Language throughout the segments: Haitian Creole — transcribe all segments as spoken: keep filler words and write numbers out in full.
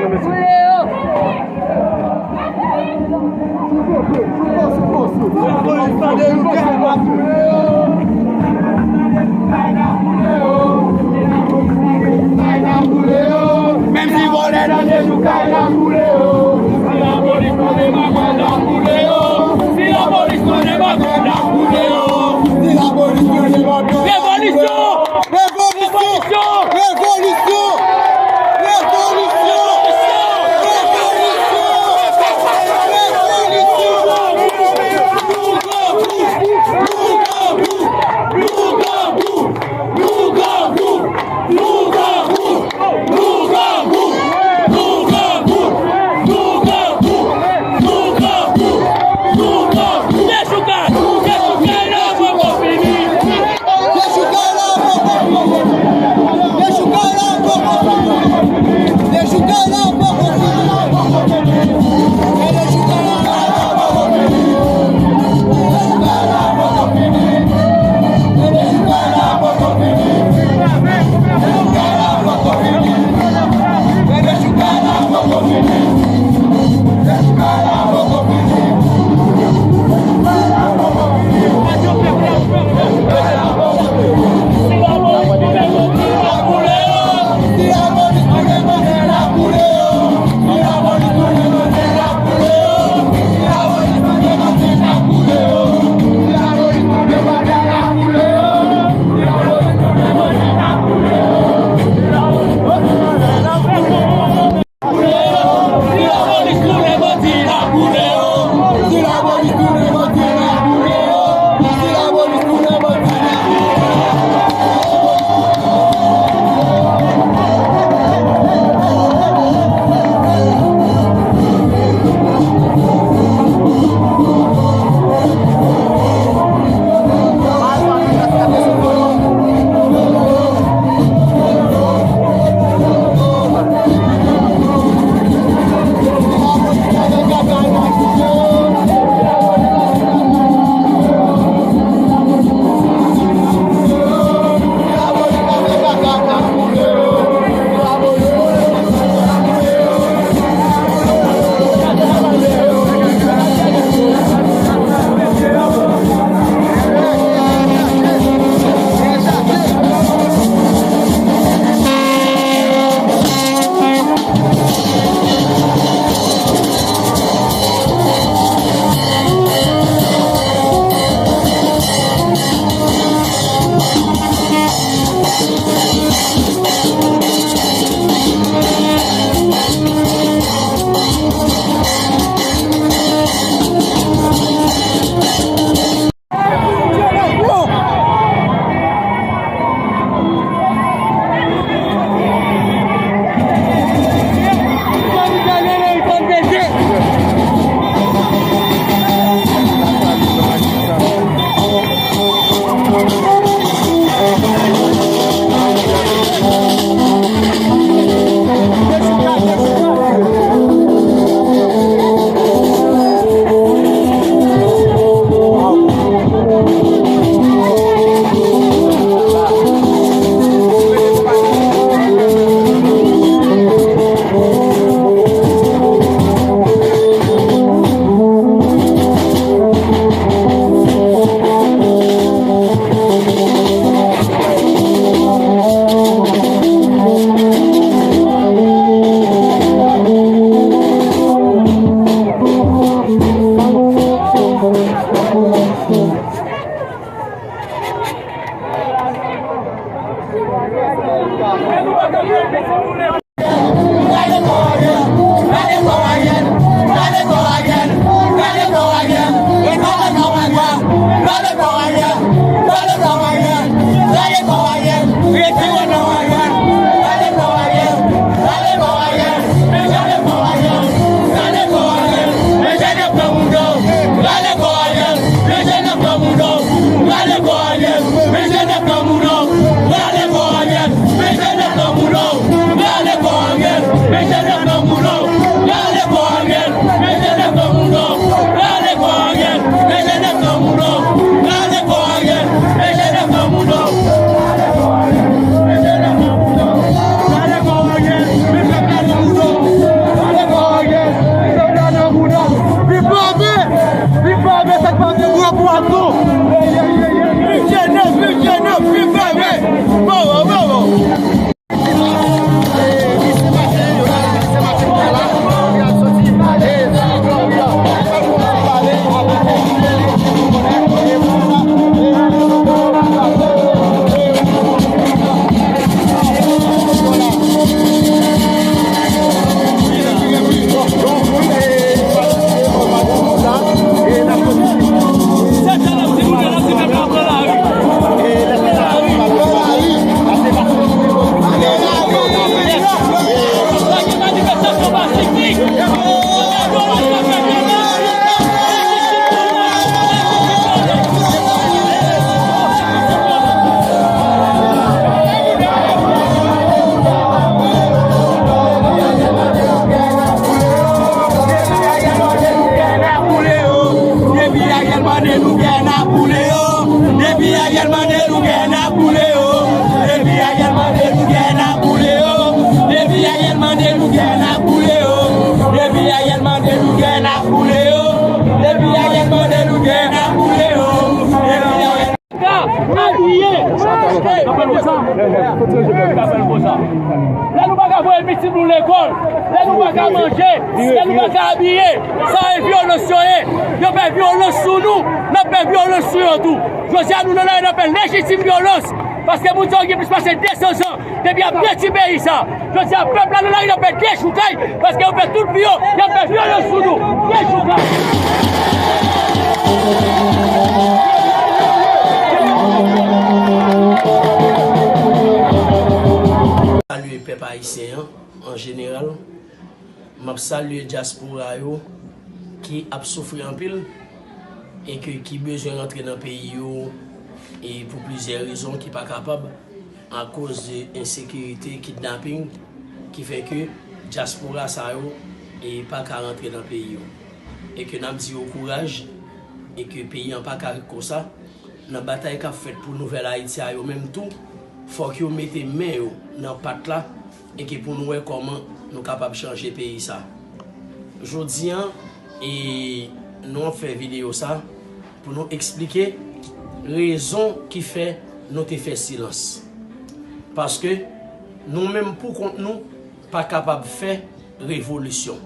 Menm si vòlè nan de jou kay la koule yo. Si lapolis konnen makòl la koule yo. Si lapolis konnen makòl la koule yo. Si lapolis konnen makòl la koule yo. Revolisyon! Revolisyon! Revolisyon! Lè nou pa ka voye pitit nou lekòl, lè nou pa ka manje, lè nou pa ka abiye, sa e vyolans yo ye. Yo fè vyolans sou nou, n ap fè vyolans sou yo tou. Jodi a, nou nan lari, n ap fè lejitim vyolans, paske moun sa yo gen plis pase de san zan depi y ap detwi peyi sa. Jodi a, pèp la nan lari, n ap fè dechoukay, paske yo fè tout vi yo, y ap fè vyolans sou nou. Dechoukay. Salye pèp ayisyen an, an jeneral. M ap salye dyaspora yo ki ap soufri anpil e ke, ki bezwen rantre nan peyi yo e pou plizyè rezon ki pa kapab akoz de ensekirite, kidnaping, ki fè ke dyaspora sa yo e pa ka rantre nan peyi yo. E ke n ap di yo kouraj e ke peyi an pa ka ret konsa. Nan batay k ap fèt pou nouvèl Ayiti a, yo menm tou, fòk yo mete men yo nan pat la e ke pou nou wè kòman nou kapab chanje peyi sa. Jodi an, e nou ap fè videyo sa pou nou eksplike rezon ki fè nou te fè silans. Paske nou menm pou kont nou pa kapab fè revolisyon.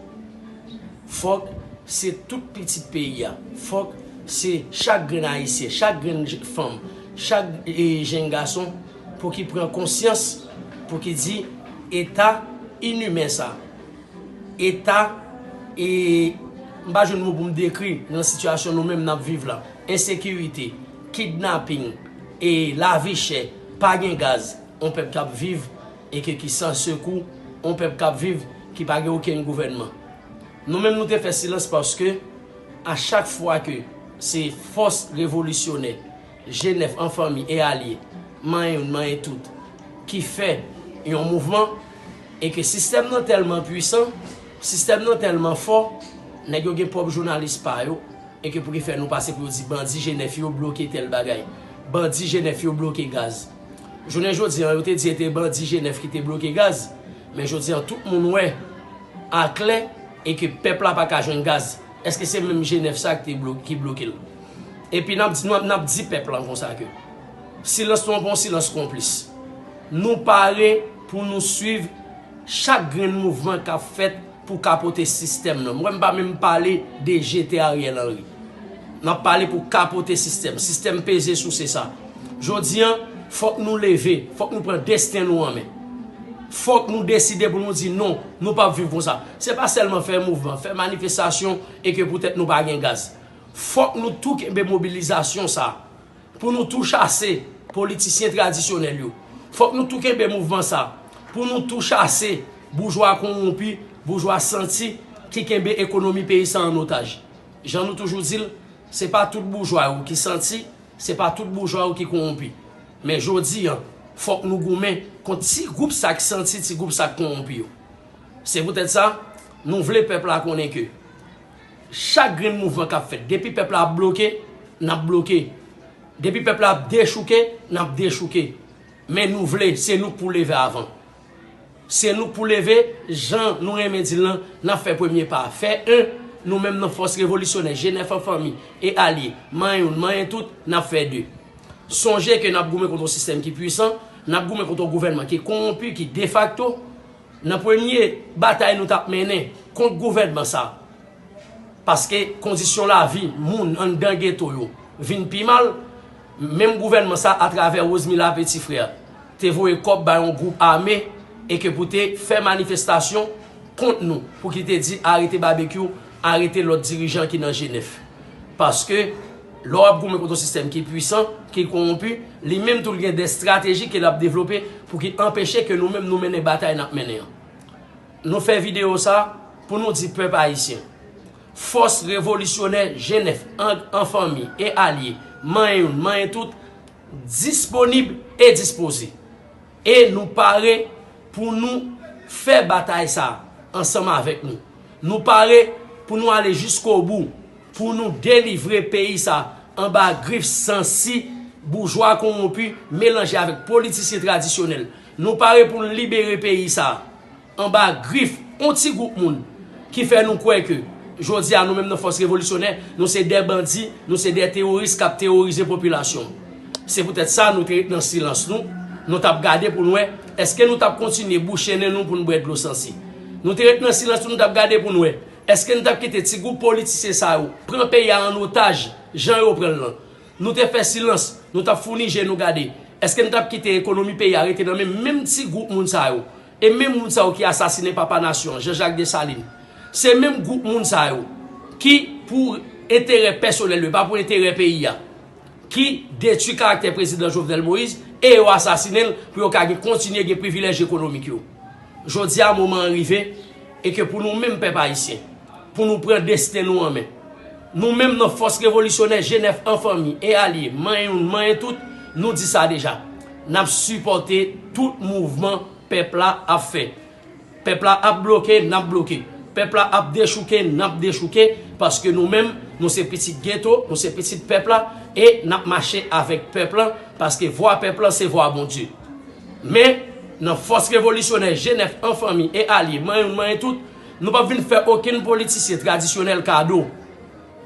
Fòk se tout pitit peyi a. Fòk se chak grenn Ayisyen, chak grenn j-, fanm, chak, e, jenn gason pou ki pran konsyans, pou ki di eta inimen sa, eta, e, m pa jwenn mo pou m dekri nan sitiyasyon nou menm n ap viv la. Ensekirite, kidnaping, e, lavi chè, pa gen gaz, yon pèp k ap viv e ke ki san sekou, yon pèp k ap viv ki pa gen okenn gouvènman. Nou menm nou te fè silans paske a chak fwa ke se fòs revolisyonè, G nèf an fanmi e alye, manyen youn, manyen tout, ki fè yon mouvman, e ke sistèm nan tèlman pwisan, sistèm nan tèlman fò, nèg yo gen pwòp jounalis pa yo, e ke pou ki fè nou pase pou yo di bandi G nèf yo bloke tèl bagay, bandi G nèf yo bloke gaz. Jounen jodi an, yo te di e te bandi G nèf ki te bloke gaz, men jodi an, tout moun wè aklè e ke pèp la pa ka jwenn gaz. Èske se menm G nèf sa ki te blo-, ki bloke l? Epi n ap di, n ap, n ap di pèp lan konsa ke silans nou an pa yon silans konplis. Nou pare pou nou swiv chak grenn mouvman k ap fèt pou kapote sistèm nan. Mwen, m pa menm pale de jete Ariel Henry. N ap pale pou kapote sistèm. Sistèm peze souse sa. Jodi an, fòk nou leve, fòk nou pran desten nou an men. Fòk nou deside pou nou di non, nou p ap viv konsa. Se pa sèlman fè mouvman, fè manifestasyon e ke poutèt nou pa gen gaz. Fòk nou tou kenbe mobilizasyon sa pou nou tou chase politisyen tradisyonèl yo. Fòk nou tou kenbe mouvman sa pou nou tou chase boujwa kowonpi, boujwa santi ki kenbe ekonomi peyi sa an otaj. Jan nou toujou di l, se pa tout boujwa yo ki santi, se pa tout boujwa yo ki kowonpi. Men jodi an, fòk nou goumen kont ti gwoup sa k santi, ti gwoup sa k kowonpi yo. Se poutèt sa, nou vle pèp la konnen ke chak grenn mouvman k ap fèt, depi pèp la ap bloke, n ap bloke. Depi pèp la ap dechouke, n ap dechouke. Men nou vle, se nou k pou leve avan. Se nou k pou leve, jan nou renmen di l lan, n ap fè premye pa. Fè en, nou menm nan fòs revolisyonè, G nèf an fanmi e alye, manyen youn, manyen tout, n ap fè de. Sonje ke n ap goumen kont yon sistèm ki pwisan, n ap goumen kont yon gouvènman ki kowonpi, ki defakto. Nan premye batay nou t ap mennen kont gouvènman sa, paske kondisyon lavi moun anndan geto yo vin pi mal, menm gouvènman sa, atravè Rosemila Petit Frère, te voye kòb bay yon gwoup ame e ke pou te fè manifestasyon kont nou, pou ki te di arete Babekyou, arete lòt dirijan ki nan G nèf. Paske lè w ap goumen kont yon sistèm ki pwisan, ki kowonpi, li menm tou l gen de estrateji ke l ap devlope pou ki anpeche ke nou menm nou mennen batay n ap mennen an. Nou fè videyo sa pou nou di pèp ayisyen, fòs revolisyonè G nèf an, an fanmi e alye, manyen youn, manyen tout, disponib e dispoze. E nou pare pou nou fè batay sa ansanm avèk nou. Nou pare pou nou ale jiskobou, pou nou delivre peyi sa anba grif sansi boujwa kowonpi melanje avèk politisyen tradisyonèl. Nou pare pou n libere peyi sa anba grif yon ti gwoup moun ki fè nou kwè ke jodi a nou menm nan fòs revolisyonè, nou se de bandi, nou se de teworis k ap teworize popilasyon. Se poutèt sa nou te ret nan silans nou. Nou t ap gade pou n wè, èske nou t ap kontinye bouche nen nou pou n bwè dlo sansi? Nou te ret nan silans pou nou t ap gade pou n wè, èske nou t ap kite ti gwoup politisyen sa yo pran peyi a an otaj, jan yo pran l lan? Nou te fè silans, nou t ap founi je nou gade. Èske nou t ap kite ekonomi peyi a rete nan men menm ti gwoup moun sa yo? E menm moun sa yo ki asasinen papa nasyon an, Jean Jacques Dessalines, se menm gwoup moun sa yo ki, pou enterè pèsonèl yo, e pa pou enterè peyi a, ki detwi karaktè prezidan Jovenel Moïse e yo asasinen l pou yo ka gen, kontinye gen privilèj ekonomik yo. Jodi a, moman an rive e ke pou nou menm pèp ayisyen, pou nou pran desten nou an men. Nou menm nan Fòs Revolisyonè G nèf an fanmi e alye, manyen youn, manyen tout, nou di sa deja. N ap sipòte tout mouvman pèp la ap fè. Pèp la ap bloke, n ap bloke. Pèp la ap dechouke, n ap dechouke, paske nou menm, nou se pitit geto, nou se pitit pèp la, e n ap mache avèk pèp la, paske vwa pèp la se vwa Bondye. Men, nan Fòs Revolisyonè G nèf an fanmi e alye, manyen youn, manyen tout, nou p ap vin fè okenn politisyen tradisyonèl kado.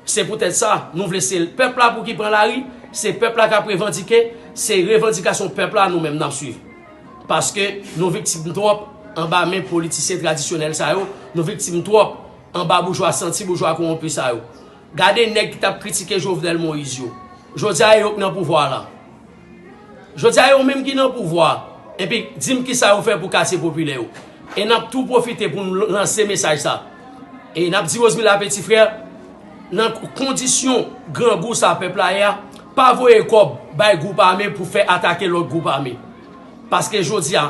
Se poutèt sa, nou vle se pèp la pou ki pran lari, se pèp la k ap revandike, se revandikasyon pèp la nou menm n ap swiv. Paske nou viktim twòp anba men politisyen tradisyonèl sa yo, nou viktim twòp anba boujwa santi, boujwa kowonpi sa yo. Gade nèg ki t ap kritike Jovenel Moïse yo. Jodi a, e yo k nan pouvwa la. Jodi a, yo menm ki nan pouvwa, epi di m kisa yo fè pou katye popilè yo. E n ap tou pwofite pou n lanse mesaj sa. E n ap di Rosemila Petit Frère, nan kondisyon grangou sa pèp la ye a, pa voye kòb bay gwoup ame pou fè atake lòt gwoup ame. Paske jodi a,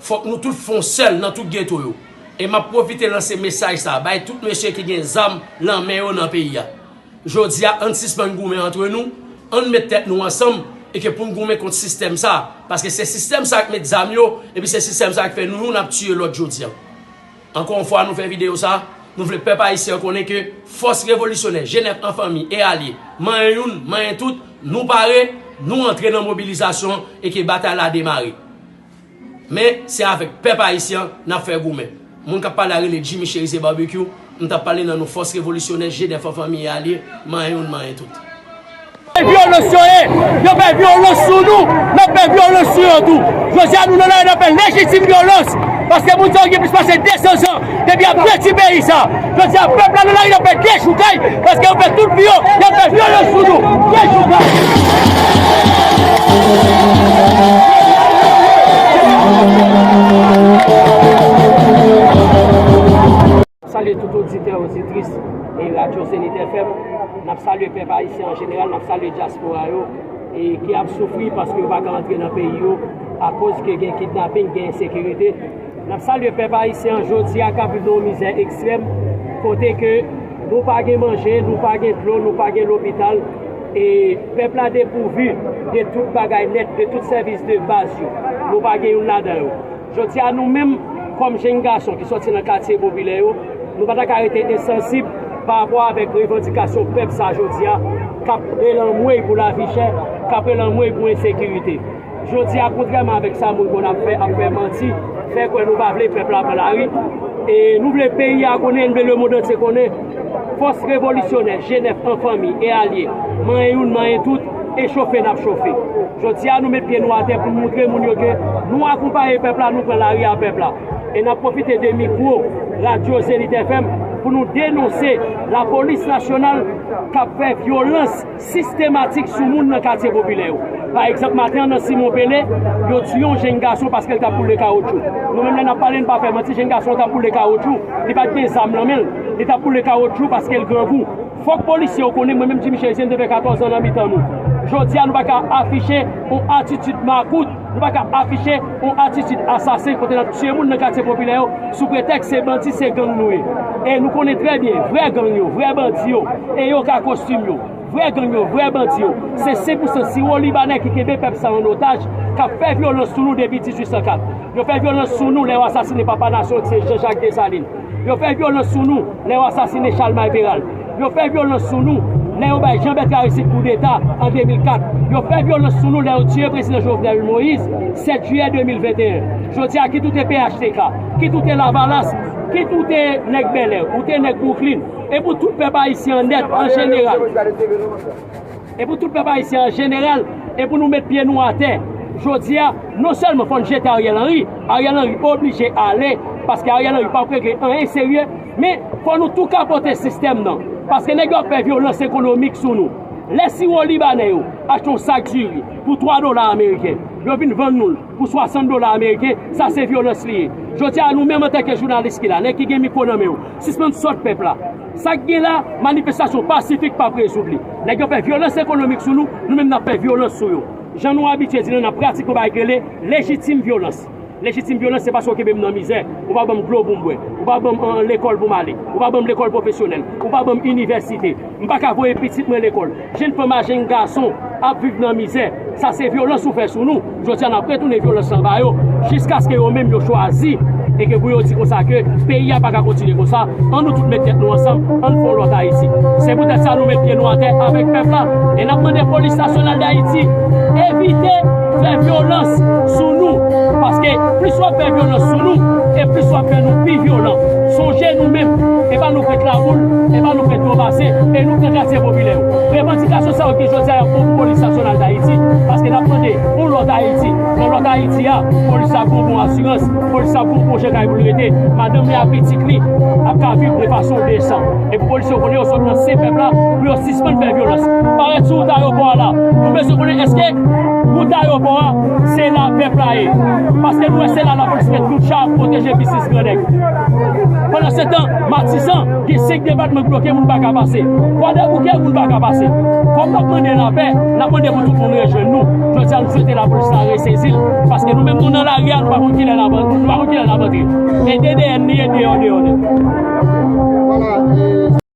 fòk nou tout fè yon sèl nan tout geto yo. E m ap pwofite lanse mesaj sa bay tout mesye ki gen zam nan men yo nan peyi a. Jodi a, ann sispann goumen antre nou, ann met tèt nou ansanm, e ke pou n goumen kont sistèm sa, paske se sistèm sa k met zam yo, epi se sistèm sa k fè nou youn ap tiye lòt jodi a. Ankò yon fwa, nou fè videyo sa, nou vle pèp ayisyen an konnen ke Fòs Revolisyonè G nèf an fanmi e alye, manyen youn, manyen tout, nou pare, nou antre nan mobilizasyon e ke batay la demare. Men, se avèk pèp ayisyen an n ap fè goumen. Moun k ap pale a rele Jimmy Chérizier Barbecue, m t ap pale nan non Fòs Revolisyonè G nèf an fanmi e alye, manyen youn, manyen tout. Vyolans yo ye, yo fè vyolans sou nou, n ap fè vyolans sou yo tou. Jodi a, nou nan lari, n ap fè lejitim vyolans, paske moun sa yo gen plis pase de san zan depi y ap detwi peyi sa. Jodi a, pèp la nan lari, n ap fè dechoukay, paske yo fè tout vi yo, y ap fè vyolans sou nou. Dechoukay. Salye tout oditè, oditris e Radyo Zenith F M. N ap salye pèp ayisyen an jeneral, n ap salye dyaspora yo e ki ap soufri paske yo pa ka antre nan peyi yo akoz ke gen kidnaping, gen ensekirite. N ap salye pèp ayisyen an jodi a k ap viv nan yon mizè ekstrèm, kote ke nou pa gen manje, nou pa gen dlo, nou pa gen lopital, e pèp la depouvi de tout bagay nèt, de tout sèvis de baz yo. Nou pa gen youn ladan yo. Jodi a, nou menm, kòm jenn gason ki sòti nan katye popilè yo, nou pa ta ka rete ensansib pa rapò avèk revandikasyon pèp sa jodi a, k ap rele anmwey pou lavi chè, k ap rele anmwey pou ensekirite. Jodi a, kontrèman avèk sa moun konn ap fè, ap fè manti, fè kwè nou pa vle pèp la pran lari, e nou vle peyi a konnen, nou vle lemonn antye konnen, Fòs Revolisyonè G nèf an fanmi e alye, manyen youn, manyen tout, e chofe n ap chofe. Jodi a, nou met pye nou atè pou n montre moun yo ke nou akonpaye pèp la, nou pran lari a pèp la. E n ap pwofite de mikwo Radyo Zenith F M pou nou denonse lapolis nasyonal k ap fè vyolans sistematik sou moun nan katye popilè yo. Pa egzanp, maten an nan Simon Pele, yo tiye yon jenn gason paske l t ap boule kawotchou. Nou menm, lè n ap pale, n pa fè manti, jenn gason an t ap boule kawotchou, li pa t gen zam nan men l, li t ap boule kawotchou paske l grangou. Fòk polisye yo konnen, mwen menm Jimmy Chérizier, m te fè katòz an nan mitan nou. Jodi a, nou pa ka afiche yon atitid makout, nou pa ka afiche yon atitid asasen kote n ap tiye moun nan katye popilè yo sou pretèks se bandi, se gang nou ye. E nou konnen trè byen, vrè gang yo, vrè bandi yo, e yo ka kostim yo. Vrè gang yo, vrè bandi yo, se senk pou san siwo libanè ki kenbe pèp sa an otaj, k ap fè vyolans sou nou depi dizuit san kat. Yo fè vyolans sou nou lè yo asasinen papa nasyon ki se Jean Jacques Dessalines. Yo fè vyolans sou nou lè yo asasinen Chalmay Peral. Yo fè vyolans sou nou lè yo bay Jean Bertrand Aristide koudeta an de mil kat. Yo fè vyolans sou nou lè yo tiye prezidan Jovenel Moïse sèt jiyè de mil venteyen. Jodi a, kit ou te P H T K, kit ou te Lavalas, kit ou te nèg Bèlè, ou te nèg Brooklyn, e pou tout pèp ayisyen an nèt, an jeneral. E pou tout pèp ayisyen an jeneral, e pou nou met pye nou atè, Jodi a, non sèlman fò n jete Ariel Henry, Ariel Henry oblije ale, paske Ariel Henry p ap regle anyen serye, men fò nou tou kapote sistèm nan. Paske nèg yo ap fè vyolans ekonomik sou nou. Lè siwo libanè yo achte yon sak diri pou twa dola ameriken, yo vin vann nou l pou swasant dola ameriken, sa se vyolans li ye. Jodi a, nou menm antanke jounalis ki la, nèg ki gen mikwo nan men yo, sispann sòt pèp la. Sa k gen la, manifestasyon pasifik p ap rezoud li. Nèg yo fè vyolans ekonomik sou nou, nou menm n ap fè vyolans sou yo. Jan nou abitye di nou, n ap pratik yon bagay ki rele lejitim vyolans. Lejitim vyolans se paske w kenbe m nan mizè, ou pa ban m dlo pou m bwè, ou pa ban m, an, lekòl pou m ale, ou pa ban m lekòl pwofesyonèl, ou pa ban m inivèsite. M pa ka voye pitit mwen lekòl. Jenn fanm ak jenn gason ap viv nan mizè. Sa se vyolans ou fè sou nou. Jodi a, n ap retounen vyolans lan ba yo, jiskaske yo menm yo chwazi e ke pou yo di konsa ke peyi a pa ka kontinye konsa, ann nou tout met tèt nou ansanm, ann fè yon lòt Ayiti. Se poutèt sa nou met pye nou atè avèk pèp la, e n ap mande Polis Nasyonal Dayiti evite fè vyolans sou nou, paske plis w ap fè vyolans sou nou, e plis w ap fè nou pi vyolan. Sonje nou menm, e pa nou k ret Laboul, e pa nou k ret Dwobase, e nou k nan katye popilè yo. Revandikasyon sa yo ki jodi a y ap pran pou Polis Nasyonal Dayiti, paske n ap mande yon lòt Ayiti. Nan lòt Ayiti a, polis la ap gen yon bon asirans, polis la ap gen yon bon jan kay pou l rete, madanm li ak pitit li ap ka viv de fason desan. E pou polis yo konnen yo sot nan sen pèp la pou yo sispann fè vyolans. Parèt sou wout ayewopò a la, nou bezwen konnen èske wout ayewopò a se la pèp la ye. Paske nou wè se la lapolis met lout cha ap pwoteje biznis gran nèg. Pandansetan, Matisan gen senk depatman k bloke, moun pa ka pase. Kwadèboukè, moun pa ka pase. Kòm n ap mande lapè, n ap mande pou tout moun rejwenn nou. Jodi a, nou swete lapolis la resezi l, paske nou menm nou nan lari a, nou pa konn kilè n ap, nou pa konn kilè n ap antre. E D D N li ye, deyò, deyò nèt.